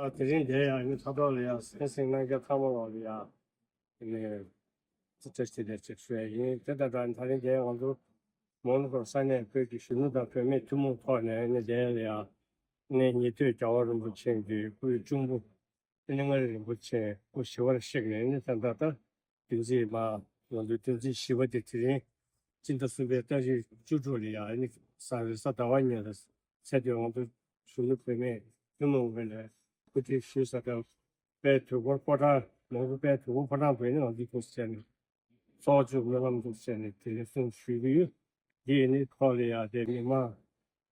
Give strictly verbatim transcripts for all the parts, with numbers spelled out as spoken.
དེ་རིང་འདིར་ཡང་ཨ་ནི་ཁ་ཐོག་ལ་ཡང་གསན་གཟིགས་གནང་མཁན་ཚང་མ་ལ་ཡང་ཨ་ནི་ཐུགས་རྗེ་ཆེ་ཞེས་ཞུ་ཡ་ཡིན། དེ་དང་སྦྲགས་ད་རིང་འདིར་ང་ཚོ་མོན་གྷོ་ས་གནས་བོད་ཀྱི་གཞོན་ནུ་དང་བུད་མེད་ཐུན་མོང་ཐོག་ནས་ཨ་ནི་འདིར་ཡང་ཨ་ནི་ཉེ་དུས་རྒྱལ་བ་རིན་པོ་ཆེ་གི་སྐུའི་གཅུང་པོ་ཨ་ནི་མངའ་རིས་རིན་པོ་ཆེ་སྐུ་ཞི་བར་གཤེགས་ནས་ཨ་ནི་ད་ལྟ་ད་བདུན་ཚིགས་མ་ང་ཚོའི་བདུན་ཚིགས་བཞི་པ་དེ་དེ་རིང་སྤྱི་ཟླ་གསུམ་པའི་ཏ་རིག་བཅུ་དྲུག་ལ་ཡང་ཨ་ནི་གཟའ་རེས་གཟའ་ཟླ་བ་ཉིན་ལ་ཚེས་དུས་ང་ཚོ་གཞོན་ནུ་བུད་མེད་ཐུན་མོང་ངོས་ནས་གོ་སྒྲིག་ཞུས་ས་དང་། དཔལ་དུས་འཁོར་ཕོ་བྲང་། མོན་གྷོ་དཔལ་དུས་འཁོར་ཕོ་བྲང་དུ་ནི་ང་ཚོས་ཐུགས་སུ་ཆེ་ནས་ཚོགས་མཆོད་སྨོན་ལམ་ཐུགས་སུ་ཆེ་ནས་དེ་ནས་གསུང་ཞུས་ཀྱི་ཡོད། འདི་ཡིན་ནི་ཐོག་ལ་ཡང་དེ་མི་མང་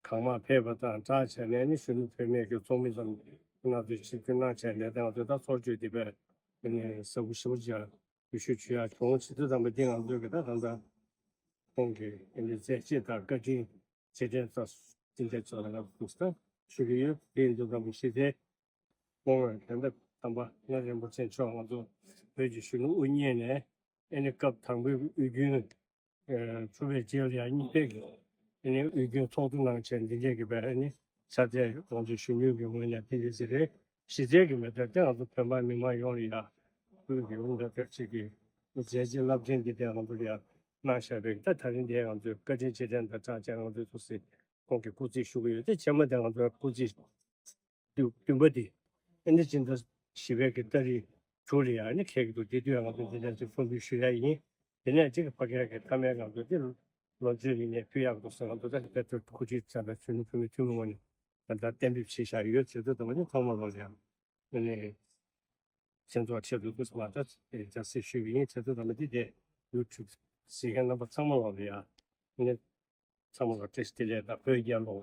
གང་མང་ཕེབས་པ་དང་སྦྲགས་བྱས་ནས་ནི་གཞོན་ནུ་བུད་མེད་ཀྱི་ཚོགས་མི་ཚོ་ང་ཚོས་ཆིབས་བསྒྱུར་གནང་བྱས་ནས་ད་ང་ཚོས་ད་ཚོགས་མཆོད་འདི་བས་ནི་ཟབ་པོ་ཞེ་པོ་ཅིག་ཡང་ཡིད་ཆེས་བྱུང་ཡ་བྱུང་། ཆེས་མཐོ་ཚང་པ་འདི་ང་ཚོས་གི་ད་ད་ལྟ་ཁོང་གི་ཨ་ནི་མཛད་རྗེས་དང་བཀའ་དྲིན་རྗེས་དྲན་ཚོ་འདི་འདྲ་ཚོ་ལ་ང་ཚོས་ད་ཞུ་གི་ཡོད། དེ་ཡིན་དུས་ཙམ་པ་གཞི་རྩའི་སྐུ་ངོ་དོན་གྲུབ་དམ་པ་མངའ་རིས་རིན་པོ་ཆེ་མཆོག་ང་ཚོ་བོད་ཀྱི་གཞོན་ནུ་དབུ་བརྙེས་ནས་ཨ་ནི་སྐབས་དང་པོའི་དབུས་རྒྱུན་ཨ་གྲུབ་པའི་རྗེས་ལ་ཡང་གཉིས་ཕེབས་ཀྱི་ཨ་ནི་དབུས་རྒྱུན་ཚོགས་གཙོ་གནང་བྱས་འདི་འདྲས་ཀྱི་བས་ཨ་ནི་ཕྱག་འཚལ་ང་ཚོ་གཞོན་ནུ་གི་ངོས་ནས་ཕེབས་ཀྱི་ཟེར་རེད། གཞི་རྩའི་གི་མི་སྡེ་དེ་ང་ཚོ་བོད་པ་མི་མང་ཡོངས་ལ་ཡང་བོད་ཀྱི་དབུ་མཛད་དེ་ཅིག་གི་མཛད་རྗེས་རླབས་ཆེན་འདི་དེ་ང་ཚོ་ལ་ཡང་གནང་བཞག་པའི་ད་དེ་རིང་འདི་ང་ཚོའི་བཀའ་དྲིན་རྗེས་དྲན་དང་སྦྲགས་བྱས་ང་ཚོའི་ཐུགས་སྲས་ཁོང་གི་སྐུ་རྩིས་ཞུ་གི་ཡོད། དེ་རྗེས་མ་དེ་ང་ཚོའི་སྐུ་རྩིས་བདུན་བདུན་པ་དེ་ཨ་ནི་སྤྱི་ཟླ་བཞི་པའི་གི་ཏ་རིག་དྲུག་ལ་ཡང་ཨ་ནི་འཁེལ་གྱི་འདུག་དེ་དུས་ང་ཚོ་འདི་འདྲ་ཅིག་ཕུར་འབུལ་ཞུ་ཡ་ཡིན། དེ་ནས་གཅིག་གི་ཕ་གིར་གི་མཐའ་མའི་ང་ཚོ་དེ་ལོ་མཇུག་ཡིན་ནས་ཕུལ་ཡག་འདུག་ཟེར་ང་ཚོ་ད་དེ་ཐུགས་རྗེ་ཆེ་ཟེར་ནས་གཞོན་ནུ་བུད་མེད་ཐུན་མོང་ངོས་ནས་ད་ལྟ་གཏན་འབེབས་བྱས་བཞག་ཡོད། དེ་ཚོ་དང་པོ་ནི་ཚང་མ་ལོག་ཡང་ཨ་ནི་མཚན་ཚོགས་ཆེད་དུ་སྐུ་སྲུང་མ་ད་རྒྱ་སེ་ཞུས་པ་ཡིན། དེ་ཚོ་དང་པོ་འདི་དེ་ཡུ་ཊུབ་གཟིགས་མཁན་རྣམ་པ་ཚང་མ་ལོག་ཡང་ཨ་ནི། ཚང་མ་ལ་བཀྲ་ཤིས་བདེ་ལེགས་དང་བོད་རྒྱལ་ལོ།